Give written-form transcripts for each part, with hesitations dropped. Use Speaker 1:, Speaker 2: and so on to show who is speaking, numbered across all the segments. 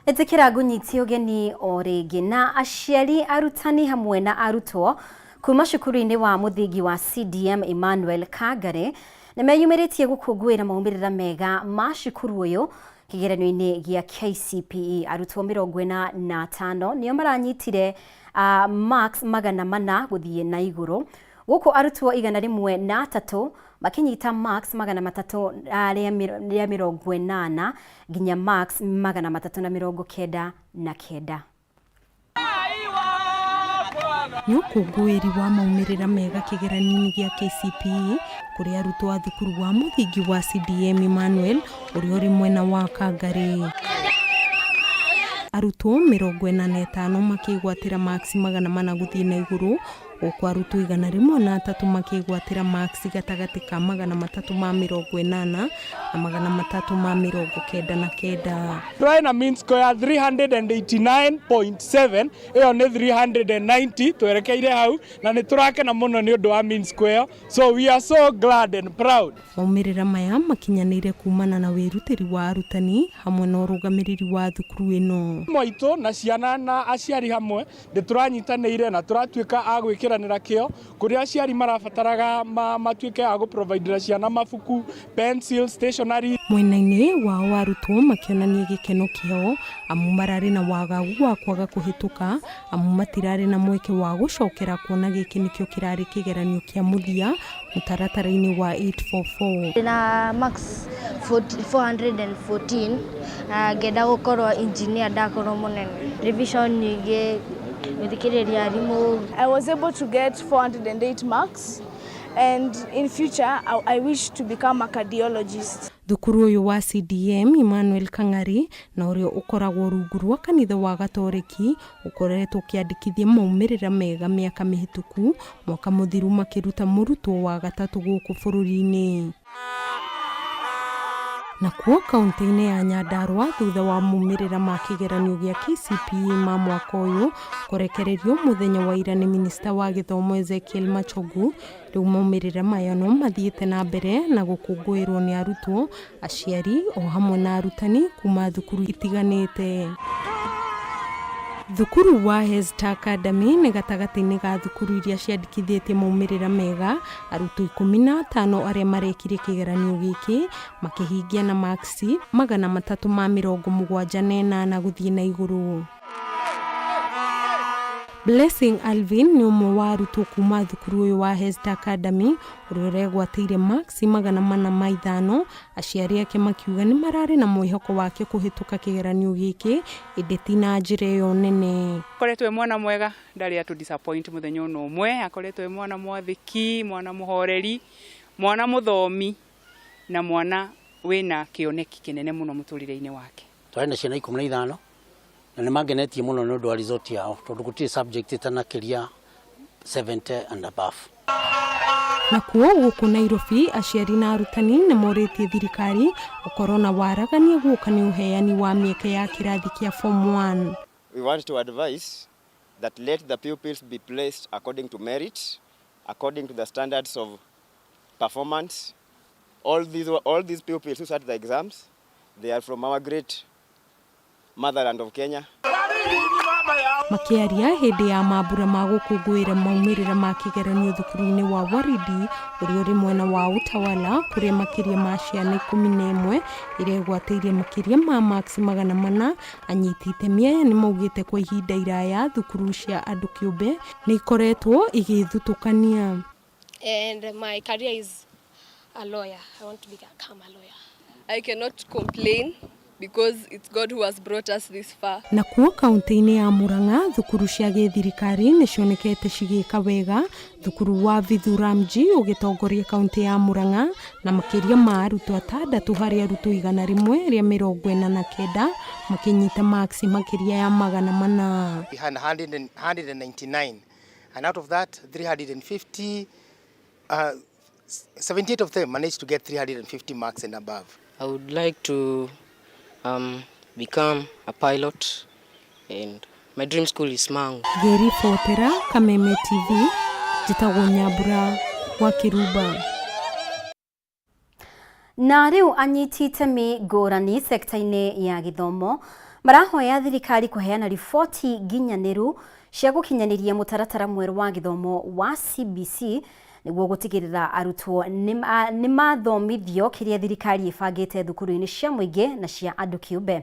Speaker 1: Ĩtĩkĩra ngũnyitie ũgeni o rĩngĩ. Na aciari, arutani hamwe na arutwo kuma cukuru-inĩ wa mũthingi wa CDM Emmanuel Kangari nĩ meyumĩrĩtie gũkũngũĩra maumĩrĩra mega ma cukuru ũyũ kĩgeranio-inĩ gĩa KCPE. Arutwo 45 nĩo maranyitire marks 400 gũthiĩ na igũrũ, gũkũ arutwo 103 makĩnyita marks 380 nginya marks 399.
Speaker 2: Nĩ ũkũngũĩri wa maumĩrĩra mega kĩgeranio-inĩ gĩa KCPE kũrĩ arutwo a thukuru wa mũthingi wa CDM Emmanuel ũrĩa ũrĩ mwena wa Kangarĩ. Arutwo 45 makĩgwatĩra marks 400 gũthiĩ na igũrũ, gũkũ arutwo 103 makĩgwatĩra marks gatagatĩ ka 380 na 399.
Speaker 3: Tũrarĩ na mean score ya 389.7, ĩyo nĩ 390 twerekeire hau, na nĩ tũrakena mũno nĩ ũndũ wa mean score ĩyo, so we are so glad and proud.
Speaker 2: Maumĩrĩra maya makinyanĩire kumana na wĩrutĩri wa arutani hamwe na ũrũgamĩrĩri wa thukuru ĩno.
Speaker 3: Mwaitũ na ciana na aciari hamwe nĩ tũranyitanĩire na tũratuĩka a gwĩkĩranĩra kĩo kũrĩa aciari marabataraga matuĩke a gũprovidera ciana mabuku, pencil, stationery.
Speaker 2: Mwena-inĩ wao arutwo makĩonania gĩkeno kĩao amu mararĩ na wagagu wa kwaga kũhĩtũka amu matirarĩ na mweke wa gũcokera kuona gĩkĩ nĩkĩo kĩrarĩ kĩgeranio kĩa mũthia mũtaratara-inĩ wa 844.
Speaker 4: Ndĩna marks 414 na ngĩenda gũkorwo engineer ndakorwo mũnene. Revision nyingĩ, gũthikĩrĩria arimũ.
Speaker 5: I was able to get 408 marks and in future I wish to become a cardiologist.
Speaker 2: Thukuru ũyũ wa CDM Emmanuel Kang'ari na ũrĩa ũkoragwo rungu rwa kanitha wa Gatoreki ũkoretwo ũkĩandĩkithia maumĩrĩra mega mĩaka mĩhĩtũku, mwaka mũthiru makĩruta mũrutwo wa gatatũ gũkũ bũrũri-inĩ. Nakuo kaunti-inĩ ya Nyandarua thutha wa maumĩrĩra ma kĩgeranio gĩa KCPE ma mwaka ũyũ kũrekererio mũthenya wa ira nĩ minista wa gĩthomo Ezekiel Machogu, rĩu maumĩrĩra maya no mathiĩte na mbere na gũkũngũĩrwo nĩ arutwo, aciari o hamwe na arutani kuma thukuru itiganĩte. Thukuru wa Hesta Academy nĩ gatagatĩ-inĩ ga thukuru iria ciandĩkithĩtie maumĩrĩra mega, arutwo 15 arĩa marekire kĩgeranio gĩkĩ makĩhingia na maksi 378 gũthiĩ na igũrũ. Blessing Alvin nĩ ũmwe wa arutwo kuma thukuru ũyũ wa Hesta Academy ũrĩa ũregwatĩire maksi 405, aciari ake makiuga nĩ mararĩ na mwĩhoko wake kũhĩtũka kĩgeranio gĩkĩ ĩndĩ ti na njĩra ĩyo nene.
Speaker 6: Akoretwo e mwana mwega, ndarĩ atũ disappoint mũthenya ona ũmwe, akoretwo e mwana mwathĩki, mwana mũhoreri, mwana mũthomi na mwana wĩna kĩoneki kĩnene mũno mũtũrĩre-inĩ wake.
Speaker 7: Twarĩ na ciana 15 na nĩ mangenetie mũno nĩ ũndũ wa result yao tondũ gũtirĩ subject ĩtanakĩria 70 and above.
Speaker 2: Nakuo gũkũ Nairobi aciari na arutani nĩ morĩtie thirikari gũkorwo na waragania guoka nĩ ũheani wa mĩeke ya kĩrathi kĩa form 1.
Speaker 8: We want to advise that let the pupils be placed according to merit, according to the standards of performance. All these pupils who sat the exams, they are from our great motherland of Kenya.
Speaker 2: Makĩaria hĩndĩ ya mambura ma gũkũngũĩra maumĩrĩra ma kĩgeranio thukuru-inĩ wa Waridi ũrĩa ũrĩ mwena wa Utawala, kũrĩa makĩria ma ciana 11 iregwatĩirie makĩria ma marks 400, anyiti itemi aya nĩ maugĩte kwa ihinda iraya thukuru cia andũ kĩũmbe nĩ ikoretwo igĩthutũkania.
Speaker 9: And my career is a lawyer. I want to become a lawyer.
Speaker 10: I cannot complain because it's God who has brought us this far.
Speaker 2: Nakuo kaunti-inĩ ya Murang'a thukuru cia gĩthirikari nĩ cionekete cigĩka wega, thukuru wa Vithuramji ũgĩtongoria kaunti ya Murang'a na makĩria ma arutwo atandatũ harĩ arutwo 149 makĩnyita marks makĩria ya 400.
Speaker 11: We had 199, and out of that 350, 78 of them managed to get 350 marks and above.
Speaker 12: I would like to become a pilot, and my dream school is Mangu.
Speaker 2: Ngĩribotera Kameme TV, njĩtagwo Nyambura wa Kĩrumba.
Speaker 1: Na rĩu anyiti itemi ngũrani sekta-inĩ ya gĩthomo. Marahoya thirikari kũheana riboti nginyanĩru cia gũkinyanĩria mũtaratara mwerũ wa gĩthomo wa CBC nĩguo gũtigĩrĩra arutwo nĩ mathomithio kĩrĩa thirikari ĩbangĩte thukuru-inĩ cia mũingĩ na cia andũ kĩũmbe.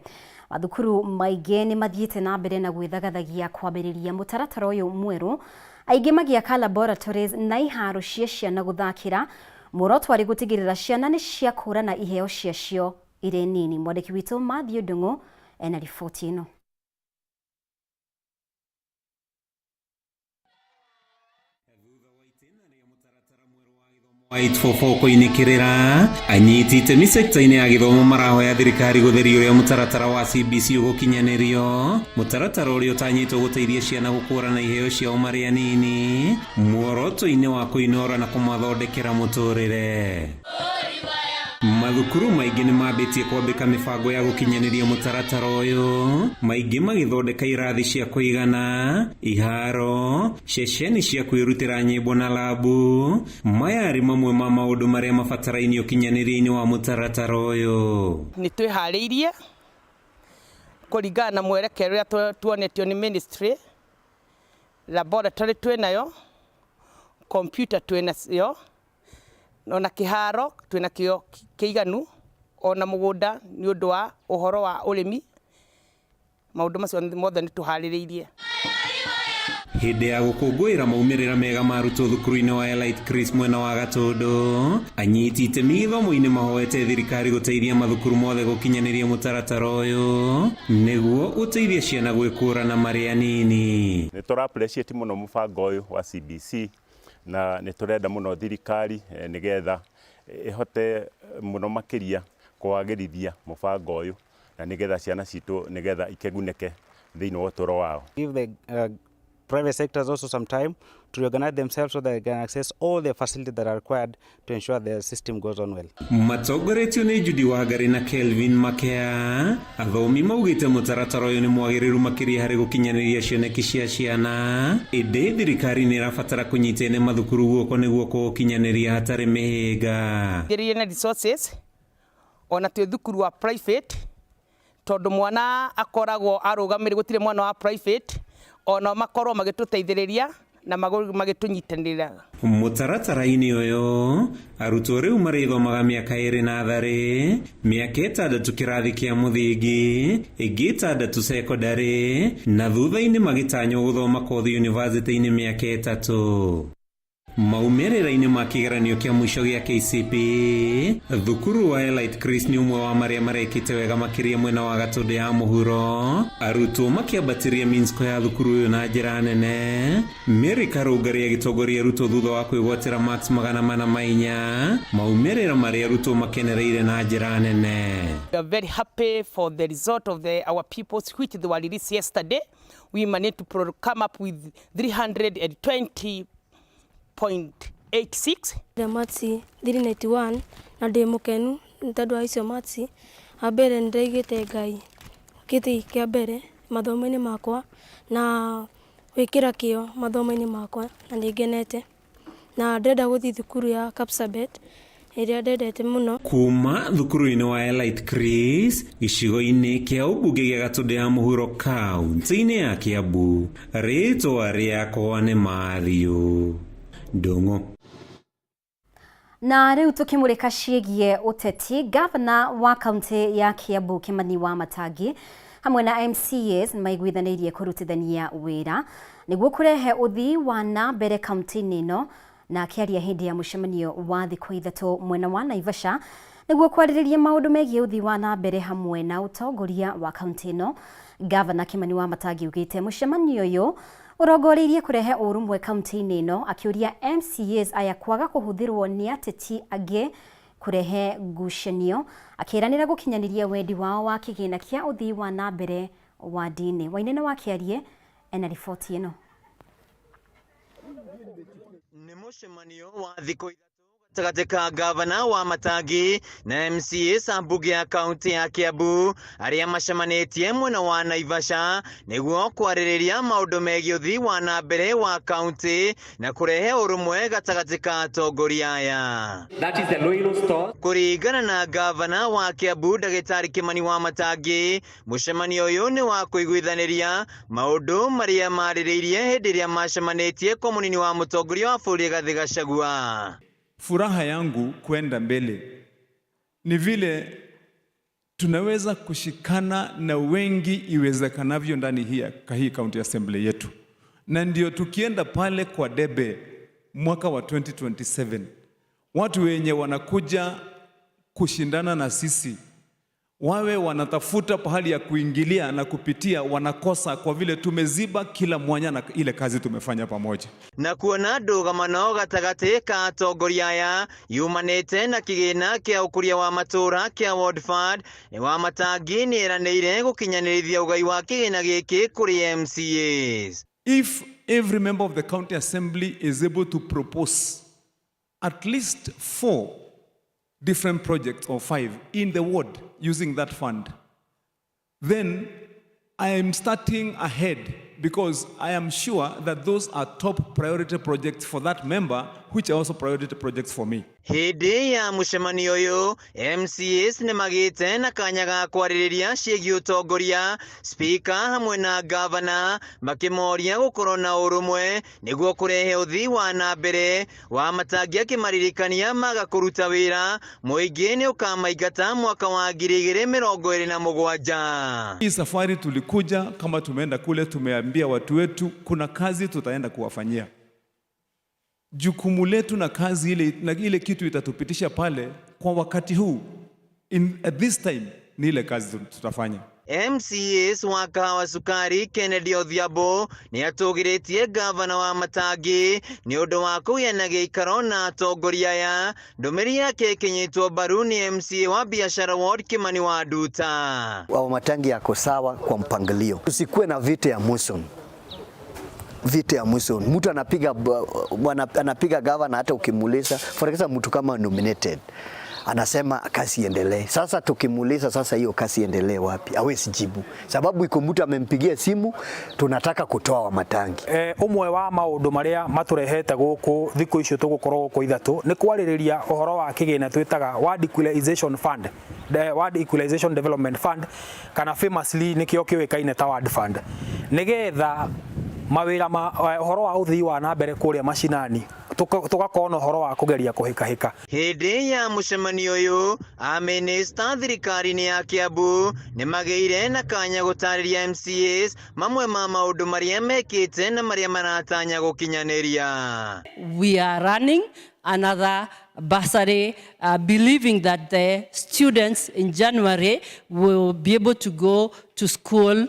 Speaker 1: Mathukuru maingĩ nĩ mathiĩte na mbere na gwĩthagathagia kwambĩrĩria mũtaratara ũyũ mwerũ, aingĩ magĩaka laboratories na iharo cia ciana gũthakĩra, muoroto arĩ gũtigĩrĩra ciana nĩ ciakũrana iheo ciacio irĩ nini. Mwandĩki witũ Matthew Ndung'u ena riboti ĩno.
Speaker 13: 844 koinĩkĩrĩra anyiti itemi sekta-inĩ ya gĩthomo marahoya thirikari gũtheria ũrĩa mũtaratara wa CBC ũgũkinyanĩrio, mũtaratara ũrĩa ũtanyĩtwo gũteithia ciana gũkũrana iheo ciao marĩ anini muoroto-inĩ wa kũinora na kũmathondekera mũtũrĩre. Mathukuru maingĩ nĩ mambĩtie kwambĩka mĩbango ya gũkinyanĩria mũtaratara ũyũ, maingĩ magĩthondeka irathi cia kũigana, iharo, ceceni cia kwĩrutĩra nyĩmbo na labu. Maya arĩ mamwe ma maũndũ marĩa mabatarainie ũkinyanĩria-inĩ wa mũtaratara ũyũ.
Speaker 14: Nĩ twĩharĩirie kũringana na mwerekero ũrĩa tuonetio nĩ ministry. Laboratory twĩnayo, computer twĩnacio, ona kĩharo twĩna kĩo kĩiganu, ona mũgũnda nĩ ũndũ wa ũhoro wa ũrĩmi. Maũndũ macio mothe nĩ tũharĩrĩirie.
Speaker 13: Hĩndĩ ya gũkũngũĩra maumĩrĩra mega ma arutwo thukuru-inĩ wa Elite Chris mwena wa Gatũndũ, anyiti itemi gĩthomo-inĩ mahoete thirikari gũteithia mathukuru mothe gũkinyanĩria mũtaratara ũyũ nĩguo gũteithia ciana gwĩkũrana marĩ anini.
Speaker 15: Nĩ tũra appreciate mũno mũbango ũyũ wa CBC na nĩ tũrenda mũno thirikari nĩgetha ĩhote mũno makĩria kwagĩrithia mũbango ũyũ na nĩgetha ciana citũ nĩgetha ikĩgunĩke thĩinĩ wa ũtũũro wao.
Speaker 16: Give the private sectors also some time to reorganize themselves so that they can access all the facilities that are required to ensure the system goes on well.
Speaker 13: Matongoretio nĩ Judy Wangari na Kelvin Makea, athomi maugĩte mũtaratara ũyũ nĩ mwagĩrĩru makĩria harĩ gũkinyanĩria cioneki cia ciana, ĩndĩ thirikari nĩ ĩrabatara kũnyita ene mathukuru guoko nĩguo kũũkinyanĩria hatarĩ mĩhĩnga.
Speaker 14: Thĩrĩrie na resources ona twĩ thukuru wa private, tondũ mwana akoragwo arũgamĩrĩ, gũtirĩ mwana wa private, ona makorwo magĩtũteithĩrĩria na magĩtũnyitanĩra.
Speaker 13: Mũtaratara-inĩ ũyũ arutwo rĩu marĩthomaga mĩaka 2 natharĩ, mĩaka 6 kĩrathi kĩa mũthingi, ĩngĩ 6 cekondarĩ, na thutha-inĩ magĩtanywo gũthoma kothi yunivasĩtĩ-inĩ mĩaka 3. Maumĩrĩra-inĩ ma kĩgeranio kĩa mũico gĩa KCPE, thukuru wa Elite Chris nĩ ũmwe wa marĩa marekĩte wega makĩria mwena wa Gatũndũ ya mũhuro, arutwo makĩambatĩria mean score ya thukuru ũyũ na njĩra nene. Mary Karũngari agĩtongoria arutwo thutha wa kwĩgwatĩra marks 404, maumĩrĩra marĩa arutwo makenereire na njĩra nene.
Speaker 14: We are very happy for the result of our pupils which they were released yesterday. We managed to come up with 320.86.
Speaker 9: The marks 391 na ndĩ mũkenu nĩ tondũ wa icio marks. Wa mbere nĩ ndĩraigĩte Ngai gĩtĩ kĩa mbere mathomo-inĩ makwa na gwĩkĩra kĩo mathomo-inĩ makwa, na nĩ ngenete na ndĩrenda gũthiĩ thukuru ya Kapsabet ĩrĩa ndendete mũno.
Speaker 13: Kuma thukuru-inĩ wa Elite Chris gĩcigo-inĩ kĩa ũmbunge gĩa Gatũndũ ya mũhuro kaunti-inĩ ya Kiambu, rĩtwa rĩakwa nĩ Matthew Ndung'u.
Speaker 1: Na rĩu tũkĩmũrĩka ciĩgiĩ ũteti, gavana wa kaunti ya Kiambu Kimani wa Matangi hamwe na MCAs maiguithanĩirie kũrutithania wĩra nĩguo kũrehe ũthii wa na mbere kaunti-inĩ ĩno. Na akĩaria hĩndĩ ya mũcemanio wa thikũ 3 mwena wa Naivasha nĩguo kwarĩrĩria maũndũ megiĩ ũthii wa na mbere hamwe na ũtongoria wa kaunti ĩno, gavana Kimani wa Matangi augĩte mũcemanio ũyũ ũrongoreirie kũrehe ũrũmwe kaunti-inĩ ĩno, akĩũria MCAs aya kwaga kũhũthĩrwo nĩ ateti angĩ kũrehe ngucanio, akĩranĩra gũkinyanĩria wendi wao wa kĩgĩna kĩa ũthii wa na mbere wa ndini. Wainene wa Kĩarie ena riboti ĩno.
Speaker 17: Nĩ mũcemanio wa thikũ gatagatĩ ka gavana wa Matangi na MCAs a mbunge ya kaunti ya Kiambu arĩa macemanĩtie mwena wa Naivasha nĩguo kwarĩrĩria maũndũ megiĩ ũthii wa na mbere wa kaunti na kũrehe ũrũmwe gatagatĩ ka atongoria aya.
Speaker 18: That is the Loilo store.
Speaker 17: Kũringana na gavana wa Kiambu Ndagĩtarĩ Kimani wa Matangi, mũcemanio ũyũ nĩ wa kũiguithanĩria maũndũ marĩa marĩrĩirie hĩndĩ ĩrĩa macemanĩtie kwa mũnini wa mũtongoria wa bũrũri Rigathĩ Gachagua.
Speaker 19: Furaha yangu kwenda mbele ni vile tunaweza kushikana na wengi iwezekanavyo ndani hii county assembly yetu, na ndio tukienda pale kwa debe mwaka wa 2027 watu wenye wanakuja kushindana na sisi wawe wanatafuta pahali ya kuingilia na kupitia, wanakosa kwa vile tumeziba kila mwanya na ile kazi tumefanya pamoja.
Speaker 17: Na kuona ndũgamano gatagatĩ ka atongoria aya yumanĩte na kĩgĩna kĩa ũkũria wa matũũra kĩa Ward Fund, nĩ wa Matangi nĩeranĩire gũkinyanĩrithia ũgai wa kĩgĩna gĩkĩ kũrĩ MCAs.
Speaker 19: If every member of the county assembly is able to propose at least 4 different projects or 5 in the ward using that fund, then I am starting ahead because I am sure that those are top priority projects for that member, which are also priority projects for me.
Speaker 17: Hĩndĩ ya mũcemanio ũyũ, MCAs nĩmagĩte na kanya ga kwarĩrĩria ciĩgiĩ ũtongoria, speaker hamwe na gavana makĩmoria gũkorwo na ũrũmwe nĩguo kũrehe ũthii wa na mbere. Wa Matangi akĩmaririkania maga kũruta wĩra mũingĩ nĩ ũkamaingata mwaka wa 2027.
Speaker 19: Hii safari tulikuja kama tumeenda kule, tumeambia watu wetu kuna kazi tutaenda kuwafanyia. Jukumu letu na kazi ile, na ile kitu itatupitisha pale kwa wakati huu at this time ni ile kazi tutafanya.
Speaker 17: MCAs wa Kahawa Sukari Kennedy Odhiambo nĩ atũgĩrĩtie gavana wa Matangi nĩ ũndũ wa kũgĩa na gĩikaro na atongoria aya. Ndũmĩrĩri yake ĩkĩnyitwo mbaru nĩ MCA wa Biashara Ward Kimani wa Nduta.
Speaker 20: Wa Matangi yako sawa kwa mpangilio, usikuwe na vita ya Muson. Vita ya Muson, mtu anapiga gavana, hata ukimuuliza, for example, mtu kama nominated anasema kazi iendelee. Sasa tukimuuliza sasa hiyo kazi iendelee wapi? Hawezi jibu. Sababu iko mtu amempigia simu tunataka kutoa wa Matangi.
Speaker 21: Umwe wa maundu maria maturehete guku thiku icio tugukorwo guku ithatu ni kwaririria uhoro wa kigina twitaga Ward Equalization Fund, the Ward Equalization Development Fund, kana famously nikio kiuikaine ta Ward Fund, nigetha mawira ma uhoro wa uthii wa na mbere kuria macinani tugakorwo na uhoro wa kugeria kuhikahika.
Speaker 17: Hĩndĩ ya mũcemanio ũyũ, amĩnĩsta thirikari-inĩ ya Kiambu nĩmagĩire na kanya gũtarĩria MCAs mamwe ma maũndũ marĩa mekĩte na marĩa maratanya gũkinyanĩria.
Speaker 22: We are running another bursary, believing that the students in January will be able to go to school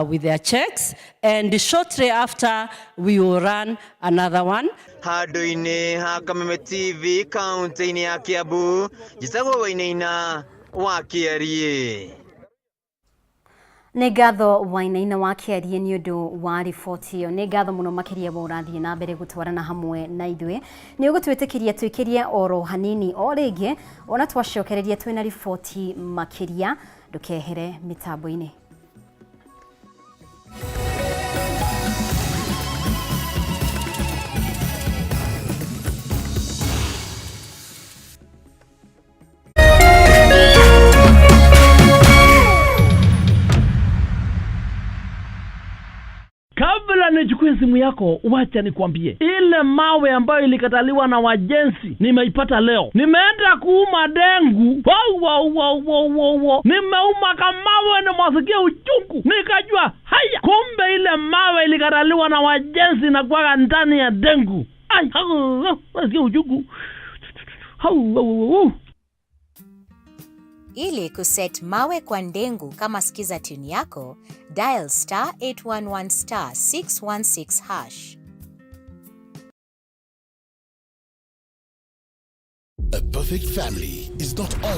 Speaker 22: with their checks, and shortly after we will run another one.
Speaker 17: Handũ-inĩ ha Kameme TV kaunti-inĩ ya Kiambu, njĩtagwo Wainaina wa Kĩariĩ.
Speaker 1: Nĩ ngatho Wainaina wa Kĩariĩ nĩ ũndũ wa riboti ĩyo. Nĩ ngatho mũno makĩria wa ũrathiĩ na mbere gũtwarana hamwe na ithuĩ. Nĩ ũgũtwĩtĩkĩria twĩkĩrie oro hanini o rĩngĩ, ona twacokereria twĩna riboti makĩria, ndũkehere mĩtambo-inĩ.
Speaker 23: Kabla nichukue simu yako, wacha nikwambie, ile mawe ambayo ilikataliwa na wajenzi nimeipata leo. Nimeenda kuuma dengu, wow, wow, wow, wow, wow, wow. Nimeuma kamawe na masikia uchungu, nikajua haya, kumbe ile mawe ilikataliwa na wajenzi na kuwaga ndani ya dengu. Ai, nasikia uchungu. Hau, hau, hau.
Speaker 24: Ili kuset mawe kwa ndengu kama skiza tune yako, dial *811 *616#.
Speaker 25: A perfect family is not all